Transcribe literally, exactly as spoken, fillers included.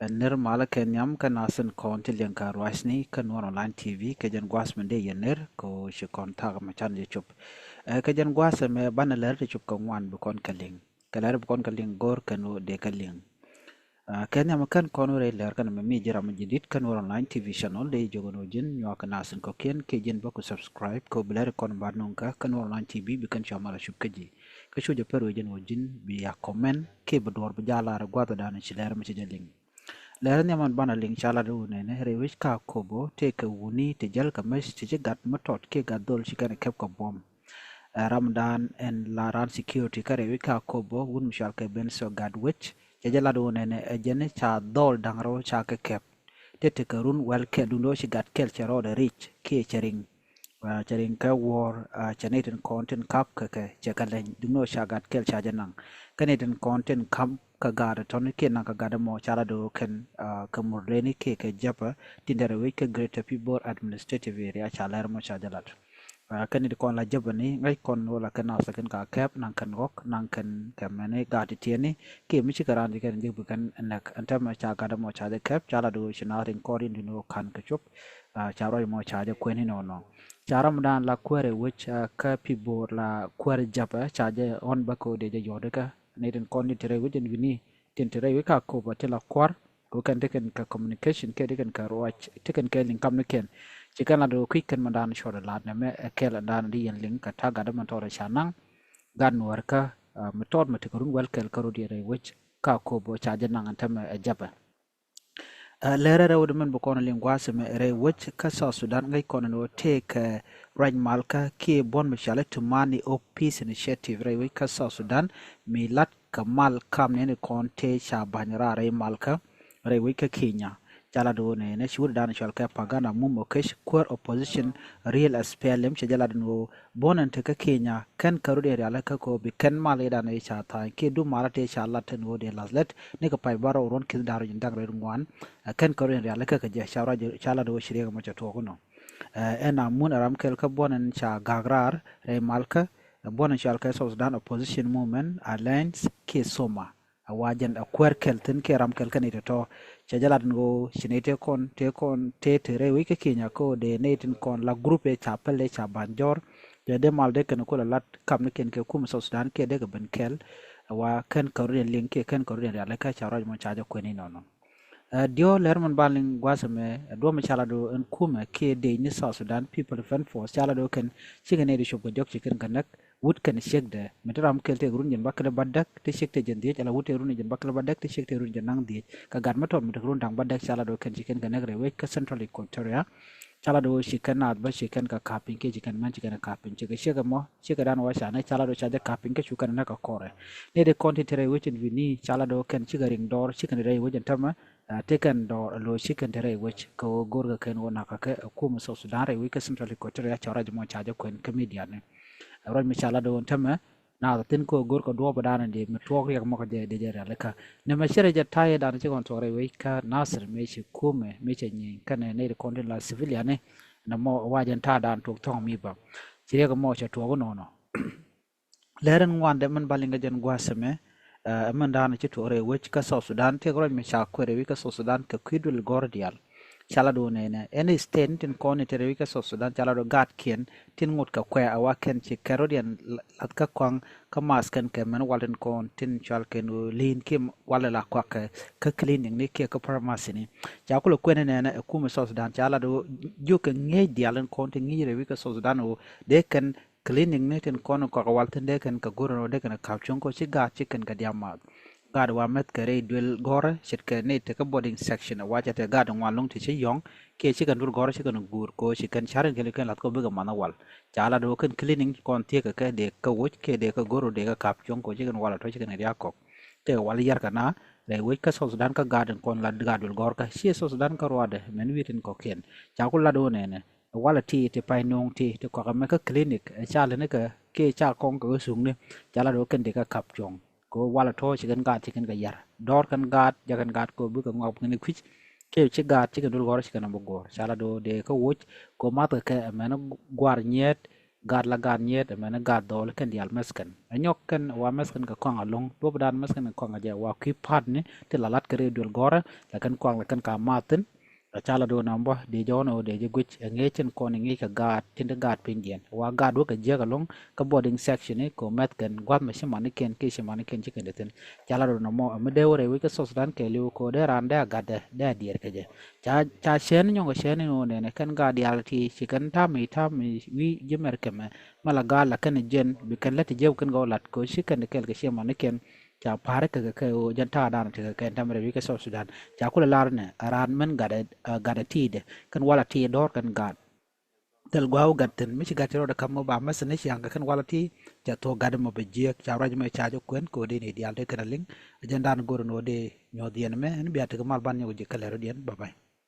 Ɛ ner malä kɛ nhiam kä nath tin kɔn ti liŋ kɛ ruacni kä Nuɔr Online T V, kɛ jɛn gua̱a̱th mɛ dee yɛ ner kɛ ɣöö ci kɔn thaak mɛ can jɛ cop. Ɛ kɛ jɛn gua̱a̱th ɛmɛ banɛ lɛr ti cop kɛ ŋuan bi kɔn kɛ liŋ. Kɛ lɛr bi kɔn kɛ liŋ go̱r kɛn ɣöö dee kɛ liŋ. Ɛ kɛ nhiam kɛn kɔn ɣöö rɛy lɛr kɛn mɛ mi ji̱ ram mi ji̱ di̱t kä Nuɔr Online T V channel, dee jiök ɛn ɣöö ji̱n nyuak kɛ nath tin kɔ̱kiɛn kiɛ ji̱n bä ku subscribe kɛ ɣöö bi lɛr kɔn ba nuŋ kä kä Nuɔr Online T V bi kɛn cua mal a cop kä ji̱. Kä cu jɛ pär wee jɛn ɣöö ji̱n bi ya comment kiɛ bi duɔ̱ɔ̱r bi jal lar gua̱thdan ci lɛr mi ci jɛ liŋ. Lɛr nhiam ɛn banɛ liŋ ca lat i̱ wunɛ ni rɛy wec kä Akobo tëëkɛ wuni ti jäl kɛ mec ti ci gat mi tɔt kiɛ gat dhol ci kɛn ɛ kɛp kɛ buɔ̱m. Ɛ ramdan ɛn la ran security kä rɛy wec kä Akobo, wun mi cɔal kɛ Benso Gatwec, cɛ jɛ lat i̱ wunɛ ni ɛ jɛn ca dhol da̱ŋ rɛw ca kɛ kɛp. Tëë tekɛ run wɛl kɛl duundɛ wä ci gat kɛl cɛ rɔɔdɛ ric kiɛ cɛ riŋ. Cɛ riŋ kɛ wuɔ̱ɔ̱r, cɛ nɛy tin kɔn tin kap kɛ kɛ cɛ kɛ leny duŋni ɣöö ca gat kɛl ca jɛ naŋ. Kä nɛy tin kɔn tin kap kɛ gaat tɔ̱ni kiɛ naŋ kɛ gat ɛmɔ ca la do̱o̱ kɛn kɛ Murleni kiɛ kɛ Jäpä tin derɛ wec kä Greater Pibor Administrative Area ca lɛr mɔ ca jɛ lat. Kä nɛy tin kɔn la Jäpä ni ŋäc kɔn ɣöö la kɛn nath kɛn ka kɛp naŋ kɛn ɣɔk naŋ kɛn kɛ mɛni gaat ti tiɛni kiɛ mi cikɛ raan ti kɛn jek bi kɛn näk. Ɛn täämɛ ca gat ɛmɔ ca jɛ kɛp ca la do̱o̱ ci nath tin kɔn rin duŋni ɣöö ka̱n kɛ cop. Ca ruac mɔ ca jɛ kuɛn inɔnɔ. Ca ramdan la kuäär ɛ wec kä Pibor la kuäär Jäpä ca jɛ ɣɔn bä kɛ ɣöö dee jɛ yɔ̱ɔ̱dikä. Ni tin kɔn tin te rɛy wec ɛn wi̱ni tin te rɛy wec kä Akobo ti la kua̱r kɛ ɣöö kɛn ti kɛn kɛ communication kɛ ti kɛn kɛ ruac ti kɛn kɛ liŋ kamnikiɛn. Ci kɛn la do̱o̱ kui̱c kɛn mɛndan cuɔt ɛ la̱t nɛmɛ ɛ kɛl ɛndan di yɛn liŋ kɛ ta̱a̱ gat ɛmɛ tɔɔrɛ ca naŋ. Gat Nuäärkä mi tɔt mɛ tekɛ run wɛl kɛl kä rot yɛn rɛy wec kä Akobo ca jɛ naŋ ɛn täämɛ ɛ Jäpä. Lɛrɛ rɛw di mɛn bi kɔn liŋ gua̱a̱th ɛmɛ rɛy wec kä South Sudan ŋäc kɔn ni wä tëëkɛ ruac malkä kiɛ buɔ̱n mi cɔal i̱ Tumani Hope Peace Initiative rɛy wec kä South Sudan mi lat kɛ mal kam ni ni kɔn tëë ca ba̱ny raar rɛy malkä rɛy wec kä Kenya. Ca lat wä ni ni ci wut dan cɔal kɛ Pagana Mum Okech kuäär opposition real S P L M cɛ jɛ lat ni wä buɔ̱n ɛn te kä Kenya kɛn kä rut in rialikä kɛ ɣöö bi kɛn mal i̱ dan i̱ ca tha̱a̱ny kiɛ du mal i̱ tëë ca lat tin ɣöö dee lath lät nikɛ pay bärɔw ruɔ̱n ki̱th da̱r ruɔ̱n da̱ŋ rɛl ŋuan. Ɛ kɛn kä ruɔ̱n in rialikä kɛ jɛ ca ruac ca lat ɣöö ci riɛk ɛmɔ cɛ tuɔɔk inɔ. Ɛn a mun ɛ ram kɛl kä buɔ̱n ɛn ca ga̱a̱k raar rɛy malkä ɛ buɔ̱n ɛn cɔal kɛ South Sudan Opposition Movement Alliance kiɛ SOMA. A wa jɛn a kuäär kɛl thi̱n kiɛ ram kɛl kä nɛy tɔ̱tɔ̱. Cɛ jɛ lat ni ɣöö ci nɛy tëë kɔn tëë kɔn tëë te rɛy wec kä Kenya kä ɣöö dee nɛy tin kɔn la group ëë ca päl dee ca ba̱ny jɔ̱ɔ̱r. Dee dee mal dee kɛn ku la lat kamnikiɛn kɛ kum South Sudan kiɛ dee kɛ ben kɛl. A wa kɛn kä rut in liŋ kiɛ kɛn kä rut in rialikä ca ruac mɔ ca jɛ kuɛn inɔnɔ. Ɛ diɔ̱ɔ̱k lɛr mɛn ba liŋ gua̱a̱th ɛmɛ ɛ duɔ̱ɔ̱p mi ca lat ɣöö ɛn kumɛ kiɛ dec ni South Sudan People Defense Force ca lat ɣöö kɛn cikɛ nɛy di cop kɛ jɔk ci kɛn kɛ näk. Wut kɛn ciekdɛ mi ti ram kɛl tëëk run jiɛn bäkɛl bädäk ti ciek tëë jiɛn dhiec ala wut tëëk run jiɛn bäkɛl bädäk ti ciek tëëk run jiɛn naŋ dhiec kɛ gat mi tɔt mi tëëk run da̱ŋ bädäk ca lat ɣöö kɛn ci kɛn kɛ näk rɛy wec kä Central Equatoria. Ca lat ɣöö ci kɛn naath bä ci kɛn kɛ ka̱p piny kiɛ ci kɛn män ci kɛn kɛ ka̱p piny cikɛ ciek ɛmɔ cikɛ dan wä ca näk ca lat ɣöö ca jɛ ka̱p piny kä cu kɛn näk kɛ kɔrɛ. Nɛy di kɔn ti te rɛy wec in wi̱ni ca lat ɣöö kɛn cikɛ riŋ dɔɔr ci kɛn rɛy wec in tämɛ. Ti kɛn dɔɔr a lo̱c ci kɛn te rɛy wec kɛ ɣöö go̱rkɛ kɛn ɣöö nakä kɛ ɛ kum South Sudan rɛy wec kä Central Equatoria ca ruac mɔ ca jɛ kuɛn kä midiani. Ruac mi ca lat ɣöö tämɛ naath a thi̱n kä ɣöö go̱rkɛ duɔ̱ɔ̱p dan di mi tuɔɔk riɛk mɔ kɛ jɛ di jɛ rialikä. Nɛmɛ ci rɛy jɛ ta̱yɛ dan ci kɔn tuɔɔk rɛy wec kä Nasir mëë ci kumɛ mëë cɛ nyieny kɛnɛ nɛy di kɔn tin la civiliani. Nɛmɔ wa jɛn ta̱a̱ dan tuɔɔk thɔ̱ŋ mi bä ci riɛk mɔ cɛ tuɔɔk inɔnɔ. Lɛr in ŋuandɛ min ba liŋ kɛ jɛn gua̱a̱th ɛmɛ. Ɛ min da̱a̱n ci tuɔɔk rɛy wec kä South Sudan tëëk ruac mi ca kuɛɛr rɛy wec kä South Sudan kɛ kui̱ duël gɔ̱r diaal. Ca lat wä nɛnɛ ɛn state ni tin kɔn ni te rɛy wec kä South Sudan ca lat wä gaatkiɛn tin ŋot kɛ kuɛ a wa kɛn ci kɛn rot yɛn lath kä kɔaŋ kä math kɛn kɛ mɛn wal tin kɔn tin cual kɛn wä li̱i̱n kiɛ wal la kuak kɛ kä clinic ni kiɛ kä pharmacy ni. Ca kulɛ kuɛn ni nɛnɛ ɛ kumɛ South Sudan ca lat wä jiök kɛ ŋi̱eec diaal tin kɔn ti ŋi̱i̱c rɛy wec kä South Sudan wä dee kɛn clinic ni tin kɔn kɔk wal thin dee kɛn kɛ go̱r ɛn ɣöö dee kɛn kɛ ka̱p cuɔ̱ŋ kɛ ɣöö ci gaat ci kɛn kɛ diaal math. Gaat wa mɛth kɛ rɛy duël gɔ̱rä ce̱tkɛ nɛy tekä boarding section wa cɛ te gaat ŋuan lo̱ŋ ti ci yɔ̱ŋ kiɛ ci kɛn duël gɔ̱rä ci kɛn guur kɛ ɣöö ci kɛn ca̱r in kɛn kɛn la̱th kɛ ɣöö bikɛ math wal. Ca lat ɣöö kɛn clinic kɔn thieekä kɛ dee kɛ woc kiɛ dee kɛ go̱r ɣöö dee kɛ ka̱p cuɔ̱ŋ kɛ ɣöö ci kɛn wal a tɔ̱ ci kɛn kɛ diaal kɔk. Tëëkɛ wal yar kɛ na rɛy wec kä South Sudan kä gaat in kɔn la gaat duël gɔ̱rkä ciɛ South Sudan kä ruaadɛ mɛn wi̱i̱ tin kɔ̱kiɛn. Ca ku lat ɣöö nɛnɛ walɛ ti ti pay nuɔ̱ŋ ti ti kɔak ɛmɛ kä clinic ɛ ca lɛni kɛ kiɛ ca kɔŋ kɛ ɣä thuŋni. Ca lat ɣöö kɛn dee kɛ ka̱p cuɔ̱ŋ kɛ ɣöö walɛ tɔ̱ ci kɛn gaat ci kɛn kɛ yar dɔ̱r kɛn gaat jak kɛn gaat kɛ ɣöö bikɛ ŋɔak kɛn kui̱c. Kiɛ ci gaat ci kɛn duel gɔ̱rä ci kɛn ɛ bi guɔ̱ɔ̱r ca lat ɣöö dee kä woc kɛ ɣöö mathkɛ kɛ ɛmɛn gua̱r nyiɛɛt. Gaat la gaat nyiet, ɛmɛn ɛ gaat dhɔɔl kɛn diaal mɛthkɛn. Ɛ nyɔk kɛn wa mɛthkɛn kɛ kɔaŋ alo̱ŋ, duɔ̱p dan mɛthkɛn kɛ kɔaŋ a jɛ wa kui̱ pa̱a̱tni ti la lat kɛ rɛy duel gɔ̱rä, la kɛn kɔaŋ la kɛn ka ma̱thin. Ɛ ca la do̱n ɔmbä dee jɛ ɣɔn ɣöö dee jɛ guic ɛ ŋi̱eec tin kɔn i̱ ŋi̱i̱c kɛ gaat tin ti gaat pinydiɛn. Wa gaat wä kɛ jiäk alo̱ŋ kä boarding section i̱ kɛ ɣöö mɛthkɛn gua̱th mɛ ci manikiɛn kiɛ ci manikiɛn ci kɛn ti thi̱n. Ca la do̱n ɔmɔ ɛ mi dee wä rɛy wec kä South Sudan kɛɛliw kɛ ɣöö dee raan dee a gat dee, dee a diɛɛr kɛ jɛ. Ca, ca cɛɛn nyɔk cɛɛn in ɣöö nɛnɛ kɛn gaat diaal ti ci kɛn ta̱a̱m i̱ ta̱a̱m i̱ wi̱i̱ ji̱ mɛr kɛmɛ. Mɛ la gaat la kɛn jɛn bi kɛn lät ti jiäk kɛn gɔw lat kɛ ɣöö ci kɛn kɛl kɛ ciɛ manikiɛn. Ca pa̱a̱r kɛ kɛ kɛ ɣöö jɛn ta̱a̱ dan ti kɛ kɛn ta̱a̱m rɛy wi̱i̱ kɛ South Sudan. Ca kulɛ lar nɛ a raan mɛn gat ɛ, ɛ, gat ɛ ti̱i̱dɛ kɛn wala ti̱i̱ dɔ̱r kɛn gaat. Thil gua̱a̱k gat thi̱n mi ci gat ci rɔɔdɛ ka̱m mɔ ba mɛth ni ciaŋ kɛ kɛn wala ti̱i̱. Ca thuɔ̱k gat mɔ bɛ jiäk ca ruac mɛ ca jɛ kuɛn kɛ ɣöö dee ni diaal dee kɛn a liŋ. Ɛ jɛn dan go̱r ni ɣöö dee nyuɔ̱th yɛn mɛ ɛn bia tekɛ mal ban nyɔk ji̱ kɛ lɛr rɔ̱diɛn. Bye bye.